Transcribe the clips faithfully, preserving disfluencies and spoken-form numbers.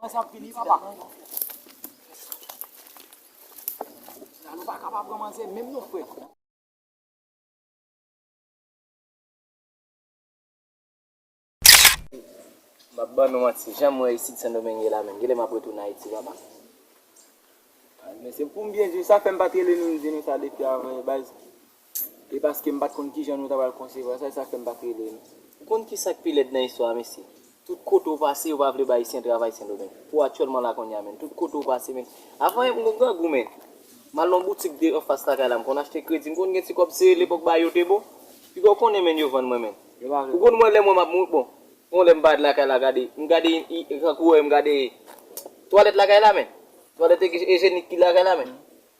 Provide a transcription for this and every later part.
Sa ap vini, papa. La, nou pa kapab pran manzè menm non, frè. M ap ban nou manti, jan m wè isit Sendomeng ye la menm, genlè m ap retounen Ayiti, papa. Men se pou m byen di, sa fè m pa t rele nou, m di nou sa depi avan, baz. E paske m pa t konn kijan nou ta pral konsevwa sa, e sa fè m pa t rele nou. Ou konn ki sa k pi lèd nan istwa a, mesye? Tout kote w pase, yo pa vle bay Ayisyen travay Sendomeng. Pou aktyèlman la kounye a, menn. Tout kote w pase, menn. Avan, m gon grangou, menn. M al nan boutik de anfas lakay la, m konn achte kredi, m konn gen ti kòb, se lepòk bagay yo te bon. Piga w konnen, menn, yo vann mwen, menn. Ou konn mwen lè mwen m ap mou-, bon. Yon lè m parèt lakay la, gade, m gade, i, i, kankou wè, m gade twalèt lakay la, menn. Twalèt ej-, ejyenik ki lakay la, menn.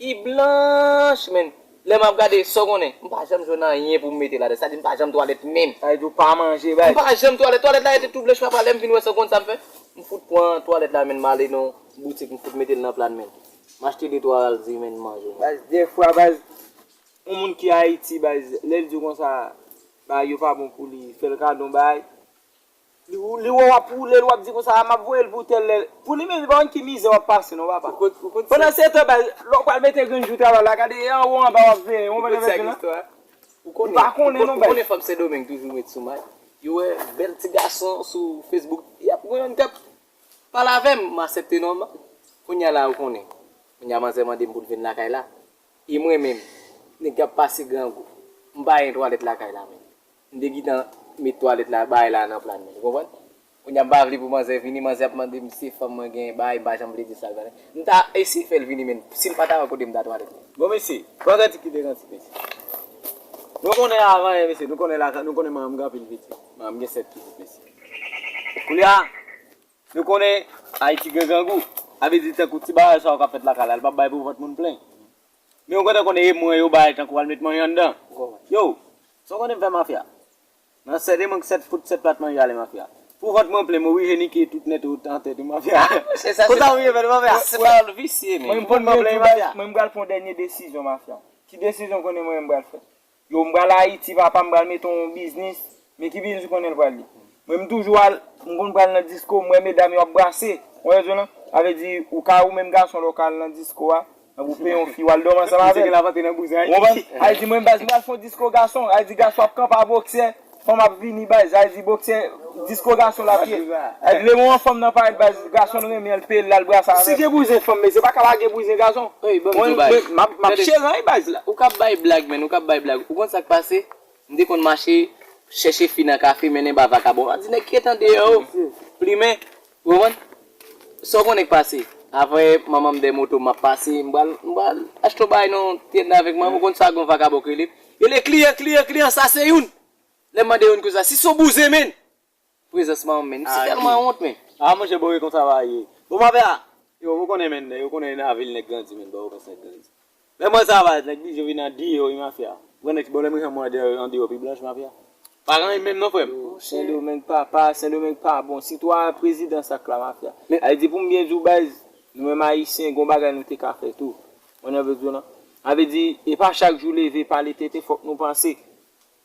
I blanch, menn. Lè m ap gade, sa w konnen, m pa janm jwenn anyen pou m mete ladan. Sa di m pa janm twalèt menm. Sa vle di w pa manje, bay. M pa janm twalèt. Twalèt la rete tou blanch, papa. Lè m vin wè sa w konn sa m fè. M fout pran twalèt la, menn, m ale nan boutik, m fout mete l nan pla, menn. M achte de twa ral di, menn, m manje, menn. Baz, dèfwa, baz, yon moun ki Ayiti, baz, lè l di w konsa, bagay yo pa bon pou li, fè l kado yon bagay. Li, li wè w ap woule l, w ap di konsa, "A, m ap voye l pou tèl lè." Pou li menm, li pa konn ki mizè w ap pase, non, papa. Ou konn, ou konn sa. Pandan se tan, baz, lè w pral mete grenn jou travay la, gade, e anwo anba w ap veye, ou konprann sa k istwa a? Ou konnen, ou pa konnen, non, baz. Ou konnen fanm Sendomeng toujou ret sou may. Yo wè bèl ti gason sou Facebook, y ap, gen youn k ap pale avè m, m aksepte nòmal. Kounye a la, ou konnen. Kounye a, manzè mande m pou l vin lakay la. E mwen menm, nèg k ap pase grangou. M pa gen twalèt lakay la menm. M te gentan met twalèt la, bagay la nan plan menm. Ou konprann? Kounye a m pa vle pou manzè vini, manzè ap mande m se fanm mwen genyen, bagay, m pa janm vle di sa l genyen. M ta eseye fè l vini, men si l pa ta wè kote m ta twalèt menm. Bon, mesye, pa ranti ki te ranti, mesye. Nou konnen avan, mesye, nou konnen la, nou konnen manman m gen anpil pitit. Manman m gen sèt pitit, mesye. Kounye a, nou konnen Ayiti gen grangou. Sa vle di tankou ti bagay sa yo k ap fèt lakay la, li p ap bay pou vant moun plen. Men ou gentan konnen e mwen yo bay tankou al met manyen anndan. Yo, sa w konnen m fè mafya? Nan sèt e mwen k sèt fout sèt plat manje ale mafya. Pou vant mwen plen, mwen oblije nike tout nèt ou an tèt ou mafya. Konsa ou ye fè l mafya. Se pa l visye, men. Mwen m pran mwen plen mafya. Mwen m pral pran dènye desizyon mafya. Ki desizyon konnen mwen m pral fè? Yo, m pral Ayiti, papa, m pral mete yon biznis. Men ki biznis ou konnen l pral ye? Mwen, m toujou al, m konn pral nan disko, m wè medam yo ap brase. Ou wè, Jonan? Sa vle di, ou ka, ou menm gason, lè w ka al nan disko a, ou peye yon fi, w al dòmi ansanm avè l. Ou konprann? Sa vle di, mwen, m pral fè yon disko gason. Sa vle di, gason ap kanpe a boksè, fanm ap vini, baz. Sa vle di, boksè, disko gason l ap ye. Sa vle di, lè yon fanm nan parèt, baz, gason renmen l, peye l, l al brase avè l. Si gen bouzen fanm, mesye, pa ka pa gen bouzen gason. Mwen, mwen, m ap, m ap cheran, baz. Ou k ap bay blag, menn, ou k ap bay blag. Ou konn sa k pase? M te konn mache chèche fi nan kafe, mennen ba vakabon. M ap di nèg ki ret andeyò yo, plimen, ou konprann? Sa w konnen k pase? Apre, manman m dèyè moto, m ap pase, m pral, m pral achte yon bagay nan yon tyenn avèk manman m, ou konn sa gon vakabon k rele? Rele kliyan, kliyan, kliyan, sa se youn. Lè m mande youn konsa, si se yon bouzen, menn. Prezans manman m, menn. M si tèlman wont, menn. A, monchè, bon, e konsa va ye. Bon, mafya, yo, ou konnen, menn, yo konnen nan vil nèg grandi, menn, Pòtoprens nèg grandi. Lè mwen travay, nèg blije vin andeyò, wi, mafya. Ou wè nèg ki bon, lè mwen janm andeyò, andeyò pi blanch, mafya. Pa gen anyen menm non, frè m. Sendomeng papa, Sendomeng pa bon. Sitwayen prezidan sa k la, mafya. Sa vle di pou m byen di w, baz, nou menm Ayisyen, gon bagay nou te ka fè tou. Ou konprann sa m vle di w, non? Sa vle di, e pa chak jou leve, pale tenten, fòk nou panse.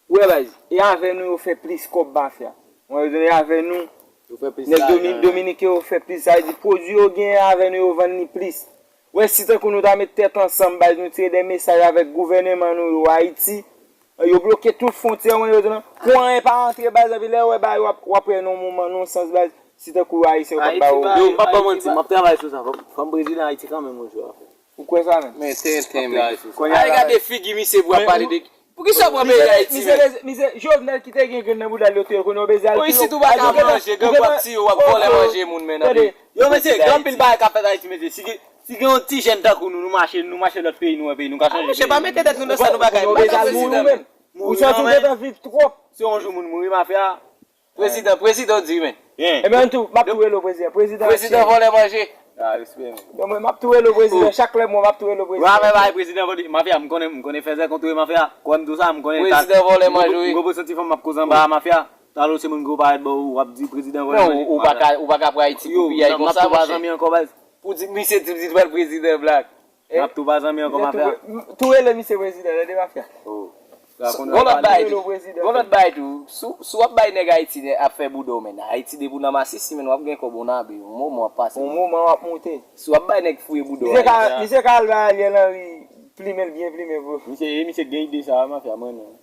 Ou wè, baz, e avè nou yo fè plis kòb, mafya. Ou wè, e avè nou, nèg Domi-, Dominiken yo fè plis, sa vle di pwodui yo genyen avè nou yo vann li plis. Ou wè, si tankou nou ta met tèt ansanm, baz, nou tire de mesaj avèk gouvèneman nou yo, Ayiti, yo bloke tout fwontyè, ou wè, pou anyen pa rantre, baz, epi lè yo wè bagay yo ap, w ap wè nan yon moman, nan yon sans, baz, si tankou Ayisyen yo p ap ba yo. Yo, m p ap ba w manti, m ap travay sou sa, fò m, fò m prezidan Ayiti kanmenm yon jou, frè. Ou kwè sa menm? Men tenten, men. Ay, gade figi misye pou ap pale de, poukisa w pran peyi Ayiti, men? Misye, misye, Jovenel ki te gen grenn nan bouda l, yo touye l, kounye a w bezwen al pi wo. Isit ou pa ka manje, grangou ap tiye w, w ap vòlè manje moun, men nan peyi. Yo, mesye, gen anpil bagay k ap fèt Ayiti, mesye. Si gen, si gen yon ti jèn tankou nou, nou mache, nou mache lòt peyi, nou wè peyi, nou ka chanje peyi. Mesye, pa mete tèt nou nan sa nou pa ka. Ou bezwen al mouri ou menm. Ou santi w gentan viv twòp. Si yon jou moun mouri, mafya. Prezidan, prezidan w di, men. Ebyen, tou, m ap tou rele w prezidan. Prezidan, prezidan vòlè manje. Ah, respè, men. Bon, mwen, m ap tou rele w prezidan. Chak lè mwen, m ap tou rele w prezidan. Mwen, mwen, mafya, m konnen, m konnen fèzè kont ou ye, mafya. Kwè m di w sa, m konnen. Prezidan vòlè manje, wi. M gon, m gon santi fanm m ap koze anba a, mafya. Talè se moun ki parèt bò ou, w ap di prezidan vòlè manje. Non, ou pa ka, ou pa ka pran Ayiti pou piyay konsa, monchè. Pou di misye di, di pral prezidan, Black. M ap tou pa zanmi ankò, mafya. Tou rele misye prezidan, tande, mafya. Oh. Gon lòt bagay tou. Gon lòt bagay tou. Si w ap bay nèg Ayiti ap fè bouda w, men Ayiti depi w nan masisi, men w ap gen kòb, w nan abe, yon moman w ap pase. Yon moman w ap moute. Si w ap bay nèg fouye bouda w Ayiti. Misye ka al bay Ariel Henry plimen l byen plimen vre. Misye, e misye gen ide sa, mafya, mwen non.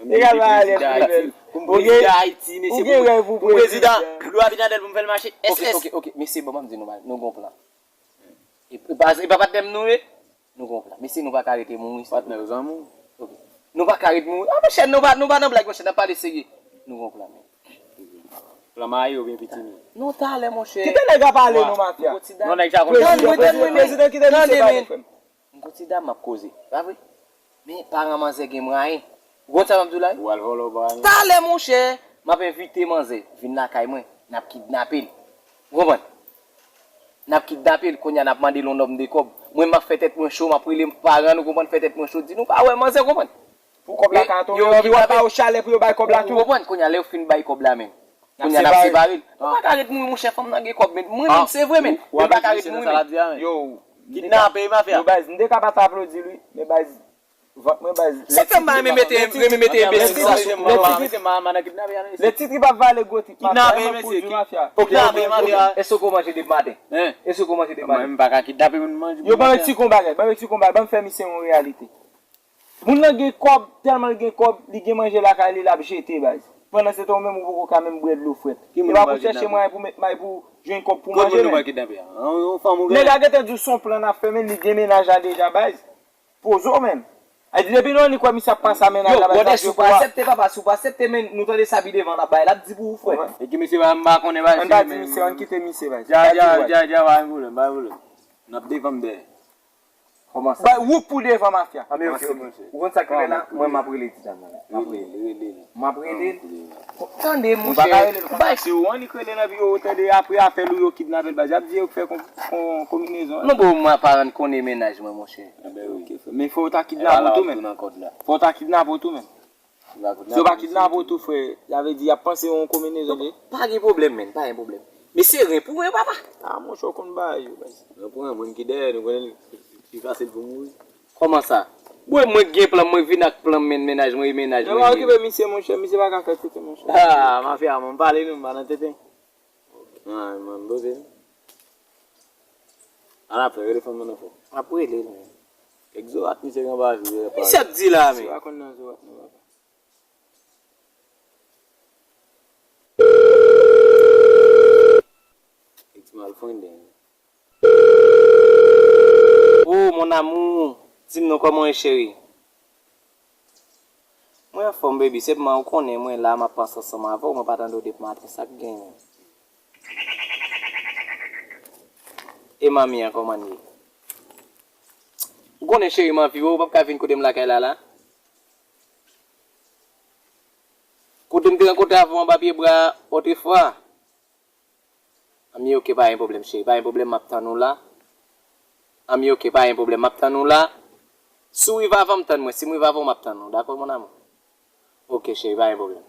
Misye ka al bay Ariel plimen l. Pou m prezidan Ayiti, mesye, pou m prezidan, Louis Abinader pou m fè l mache. S S. Ok, ok, ok. Mesye, bon, ban m di nou, nou gon plan. E pa, e pa patnè m nou ye? Nou gon plan. Mesye, nou pa ka rete mouri. Patnè w zanmi w. Ok. Nou pa ka rete mouri. A, monchè, nou pa, nou pa nan blag, monchè, n ap pale serye. Nou gon plan, men. Plan mayi oubyen pitimi? Non, talè, monchè. Kite nèg la pale, non, mafya. Non, nèg sa konn. Tann mwen, tann mwen, men. Prezidan kite misye pale, frè m. M gon ti dam m ap koze, pa vre? Men paran manzè gen mwayen. Ou konn sa m ap di w la wi? Ou al vòlò paran. Talè, monchè, m ap envite manzè vin lakay mwen, n ap kidnape l. Ou konprann? N ap kidnape l, kounye a n ap mande l yon nòm de kòb. Mwen, m ap fè tèt mwen cho, m ap rele paran n, ou konprann, fè tèt mwen cho, di nou pa wè manzè, ou konprann? Pou kòb la ka tonbe, yo, yo vin ap ba yo chalè pou yo bay kòb la tou. Ou konprann? Kounye a, lè yo fin bay kòb la, men. Kounye a n ap separe l. Nou pa ka ret mouri, monchè, fanm nan gen kòb, men. Mwen menm, se vre, men. Nou pa ka ret mouri. Yo, kidnape, mafya. Yo, baz, m te ka pa t aplodi l, wi, men baz, vant mwen, baz. Se ke m pa renmen mete, renmen mete enbesil sa sou mwen. Lè tit li p ap vale gwo tit, mafya, mwen pwodui mafya. Kidnape, mafya. Èske w manje depi maten? Èske w manje depi maten? Mwen, m pa ka kidnape moun manje. Yo, ban m ti konba, ban m ti konba, ban m fè misye yon reyalite. Moun nan gen kòb, tèlman l gen kòb, li gen manje lakay li, l ap jete, baz. Pandan se tan, ou menm, ou poko ka menm bwè dlo frèt. E pa pou chèche mwayen pou met may pou jwenn kòb pou manje, men. Nèg la gentan di w se yon plan n ap fè, men li gen mennaj la deja, baz. Poze w, menm. Ay di depi nou annik wè misye ap pase a mennaj la, baz, l ap jwe pou a. Yo, brother, si w pa aksepte, papa, si w pa aksepte, men nou tande sa pi devan n ap bay, l ap di pou ou, frè. E ki misye, m pa konnen, baz. Ann pa di misye, ann kite misye, baz. Dja, dja, dja, dja, pa gen pwoblèm, pa gen pwoblèm. N ap defann dèyè. Kòman sa? Bay wouk pou devan, mafya. Anben, ok, ok. Ou konn sa k rele la? Mwen, m ap rele ti dam nan la. M ap rele. M ap rele l. Tande, monchè. Bay, se ou annik rele nan pi wo, tande, apre afè Lou yo kidnape l, baz, y ap di yo k fè kon, kon, konbinezon. Non, bon, mwen pa rann konnen mennaj mwen, monchè. Anben, ok, frè. Men fò yo ta kidnape w tou, menm. Fò yo ta kidnape w tou, menm. Si yo pa kidnape w tou, frè, sa vle di y ap panse yon konbinezon de. Pa gen pwoblèm, menn, pa gen pwoblèm. Men se ren pou ren, papa. A, monchè, w konn bagay yo, baz. Ren pou ren, moun ki dèyè nou, konnen li pi fasil pou mouri. Kòman sa? Bon, mwen gen plan, mwen vin ak plan men, mennaj mwen, e mennaj mwen. Yo pa okipe misye, monchè, misye pa ka fè tete, monchè. A, mafya, mwen pale nou, m pa nan tete. Nan, mwen, m poze. Ala fè, rele fanm nan ankò. M ap rele l, men. Kèk zorat misye gen pa jwe, pa. Misye ap di la, men. Misye pa konn nan zorat, non, papa. Kèk ti malfrendè. Oh, mon amour, di m non, kòman w ye, cheri? Mwen anfòm, baby, sèlman ou konnen mwen la, m ap panse ansanm avè w, mwen pa tande w depi maten, sa k genyen? E manmi an, kòman l ye? Ou konnen, cheri, m anvi wè w, ou p ap ka vin kote m lakay la, la? Kote m te rankontre avè w anba pye bwa a, otrefwa? Anben, ok, pa gen pwoblèm, cheri, pa gen pwoblèm, m ap tann ou la. Anben, ok, pa gen pwoblèm, m ap tann ou la. Si w rive avan m, tann mwen, si m rive avan w, m ap tann ou, dakò, mon amour? Ok, cheri, pa gen pwoblèm.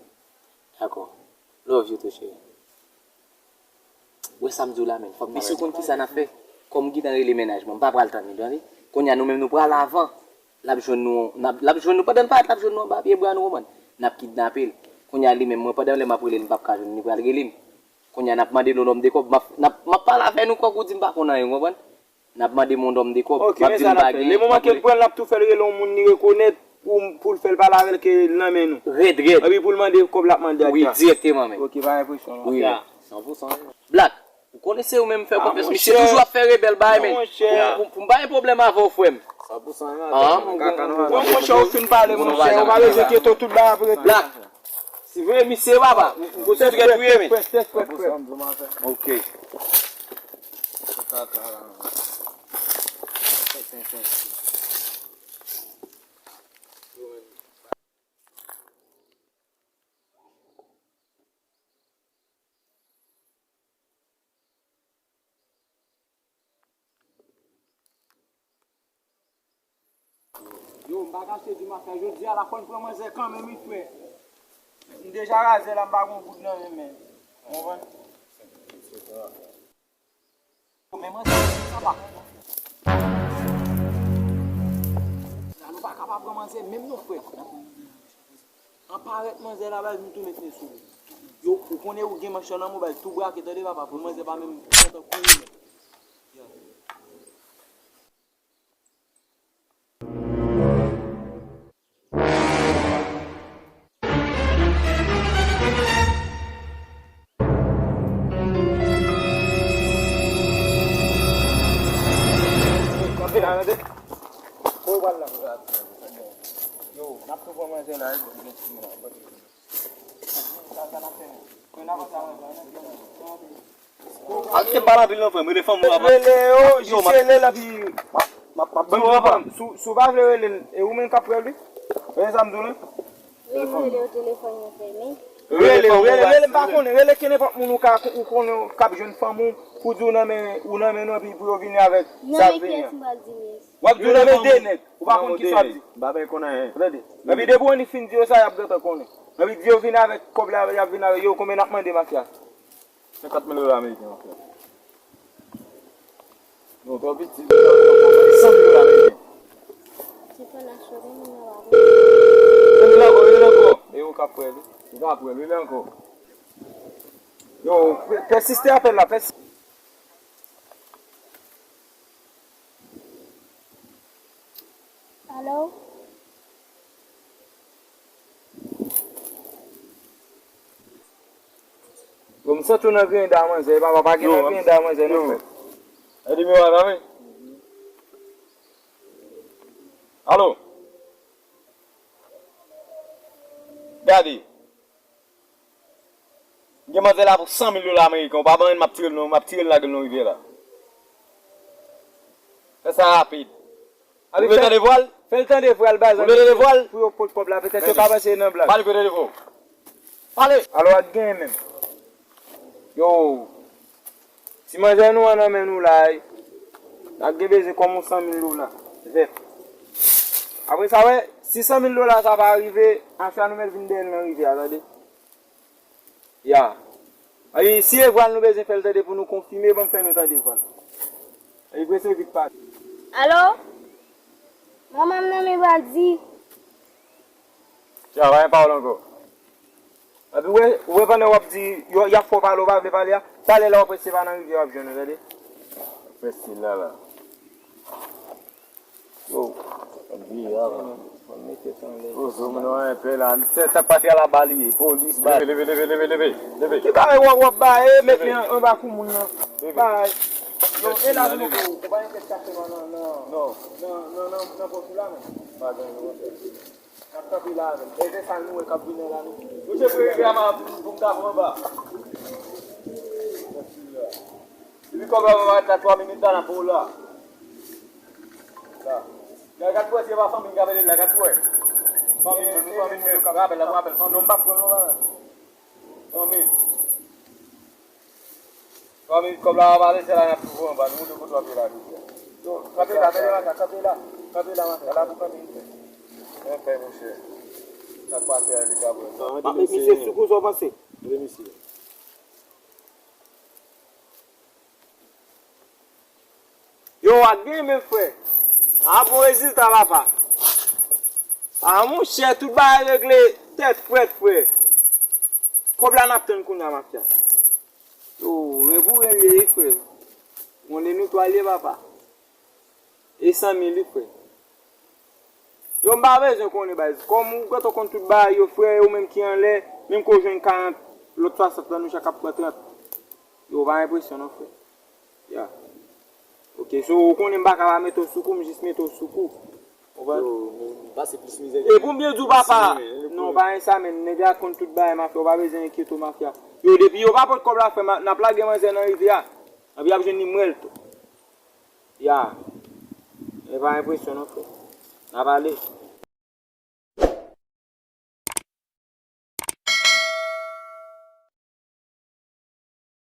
Dakò. Love you too, cheri. Ou wè sa m di w la, menn, fòk misye konn kisa n ap fè. Kòm m gentan rele mennaj mwen, m pa pral tann li, tande? Kounye a, nou menm, nou pral avan. L ap jwenn nou, n ap, l ap jwenn nou, pandan l parèt, l ap jwenn nou anba pye bwa nou, konprann? N ap kidnape l. Kounye a li menm, mwen, pandan lè m ap rele l, m p ap ka jwenn li, pral rele m. Kounye a, n ap mande l yon nòm de kòb, m ap, n ap, m ap pale avè nou, kwak ou di m pa konn anyen, ou konprann? N ap mande m yon nòm de kòb, m ap di nou pa gen. Lè moman ke l pran l, l ap tou fè l rele yon moun li rekonèt pou, pou l fè l pale avè l ke l nan men nou. Rèd, rèd. Epi pou l mande kòb l ap mande a. Wi, dirèkteman, menn. Ok, pa gen presyon non. Wi, menn. San pou san. Black. Ou konnen se ou menm m fè konfyans. Misye toujou ap fè rebèl bay, men. Pou, pou m pa gen pwoblèm avè w, frè m. San pou san, wi, monchè, ou fin pale, monchè. Ou pa bezwen enkyete w, tout bagay ap regle. Black. Si vre, misye, papa. M kote tout kèk touye, men. Ok. Yo, m pa kache di mafya, jodi a l ap konn pran manzè kanmenm, wi, frè. M deja razè la, m pa gon goud nan men m, men. Ou konprann? Men manzè, sa pa. La, nou pa ka pa pran manzè menm non, frè. An parèt manzè la, baz, m tou met men sou li. Yo, ou konnen ou gen manch nan men w, baz, tou brake, tande papa, pou manzè pa menm kontan kouri menm. Kanpe la, tande. Ou pral la. Yo, n ap tou pran manzè la, wi, gen timoun la. Sa, sa n ap fè menm. Kwen n avanse a manzè, n ap fè menm. Al te pale anpil non, frè m, rele fanm ou ap. Rele yo, jis rele l, epi m ap, m ap ban l fanm. Si w pa vle rele l, e ou menm k ap rele li? Rele sa m di w lan. Rele, rele yo, telefòn yo fèmen. Rele, rele, rele, m pa konnen, rele kenenpòt moun ou ka, ou konnen k ap jwenn fanm ou, pou di w nan men, ou nan men nou, epi pou yo vini avèk sa k vini an. W ap di w nan men de nèg, ou pa konn kisa w ap di. M pa ben konn anyen. Tande. Epi depi w annik fin di yo sa, y ap gentan konnen. Epi di yo vini avèk kòb la, y ap vini avèk yo, konbyen n ap mande mafya? Senkant mil dola ameriken, mafya. Non, twò piti, san mil dola ameriken. Se pa nasyon, moun nan pa bon. Rele l ankò, rele l ankò. E ou k ap wè li. Ou k ap wè li, rele l ankò. Yo, pe-, pèsiste apèl la, pèsiste. Alo? Bon, m santi w nan griyen da manzè, papa pa gen nan griyen da manzè non, frè. E nimewo a la, wi. Alo? Gade. M gen manzè la pou san mil dola ameriken, ou pa ban mwen, m ap tire l nan, m ap tire l lage l nan rivyè la. Fè sa rapid. Ou vle tande vwa l? Fè l tande vwa l, baz. Ou vle tande vwa l? Pou yo pot kòb la, petèt yo ka panse e nan blag. Pale pou yo tande vwa w. Pale! Alò, ak gen menm. Yo, ti manzè nou an nan men nou la, n ap gen bezwen kòm yon san mil dola. Vèf. Apre sa, wè, si san mil dola sa pa rive, afè a nou mèt vin dèyè l nan rivyè a, tande? Ya. Ay, si e vwa l nou bezwen fè l tande pou nou konfime, ban m fè nou tande vwa l. Ay, prese vit pale. Alo? Manman m nan men bandi. Tia, pa gen pawòl ankò. Epi, ou wè, ou wè pandan w ap di, yo, y ap fè w pale, ou pa vle pale a, talè la w ap wè se pa nan rivyè w ap jwenn nou, tande? Fè stil la, la. Yo. Fò n vire avan. Fò n mete sa anlè. Pozo, moun nan enpè la. Se sa k pase a la ba li ye. Polis ba. Leve, leve, leve, leve, leve, leve. Ki bagay w ap, w ap ba, e, met li an, anba kou moun nan. Leve. Bagay. Yo, e la nou, ou pa enkyèt sa fè nan, nan, nan, nan, nan, nan, nan pòch ou la, non? Pa gen, non. N ap kanpe la avè l. E se sa nou wè k ap vini la, nou. Nou te prevwa pou, pou m ta pran anba. Depi kòb la pa parèt la, twa minit la, n ap pran w la. La. Gad, gad pou wè si e pa fanmi m k ap rele l la, gad pou wè. Fanmi m, fanmi m, rapèl la, rapèl, fanmi m. Non, m p ap pran l non, papa. Fanmi m. Fanmi, kòb la ap ale, se la n ap touve anba. Nou montre kote w ap ye la, jodi a. Yo, kanpe la, kanpe la, kanpe la. Kanpe la, kanpe la, kanpe la. Ala pou kanpe. Men fè, monchè. Sa k pase a, li ka pran. M ap met misye sou kou, sa w panse? Rele misye. Yo, ak gen men, frè. A bon rezilta, papa. A, monchè, tout bagay regle tèt frèt, frè. Kòb la n ap tann kounye a, mafya. Yo, ren pou ren l ye, wi, frè. Konnen nou twa l ye, papa. E san mil, wi, frè. Yo, m pa bezwen konnen, baz. Kòm ou gentan konn tout bagay yo, frè, ou menm ki anlè, menm ke w jwenn karant, lòt swasant lan, nou chak ap pran trant. Yo, pa enpresyon non, frè. Ya. Ok, so, ou konnen m pa ka pa mete w sou kou, m jis mete w sou kou. Konprann? Yo, men, pase plis mizè ke... E pou m byen di w, papa. Non, pa gen sa, men nèg la konn tout bagay, mafya, ou pa bezwen enkyete w, mafya. Yo, depi yo pa pot kòb la, frè, n ap lage manzè nan rivyè a. Epi y ap jwenn li mwèl tou. Ya. E pa enpresyon non, frè. N ap ale.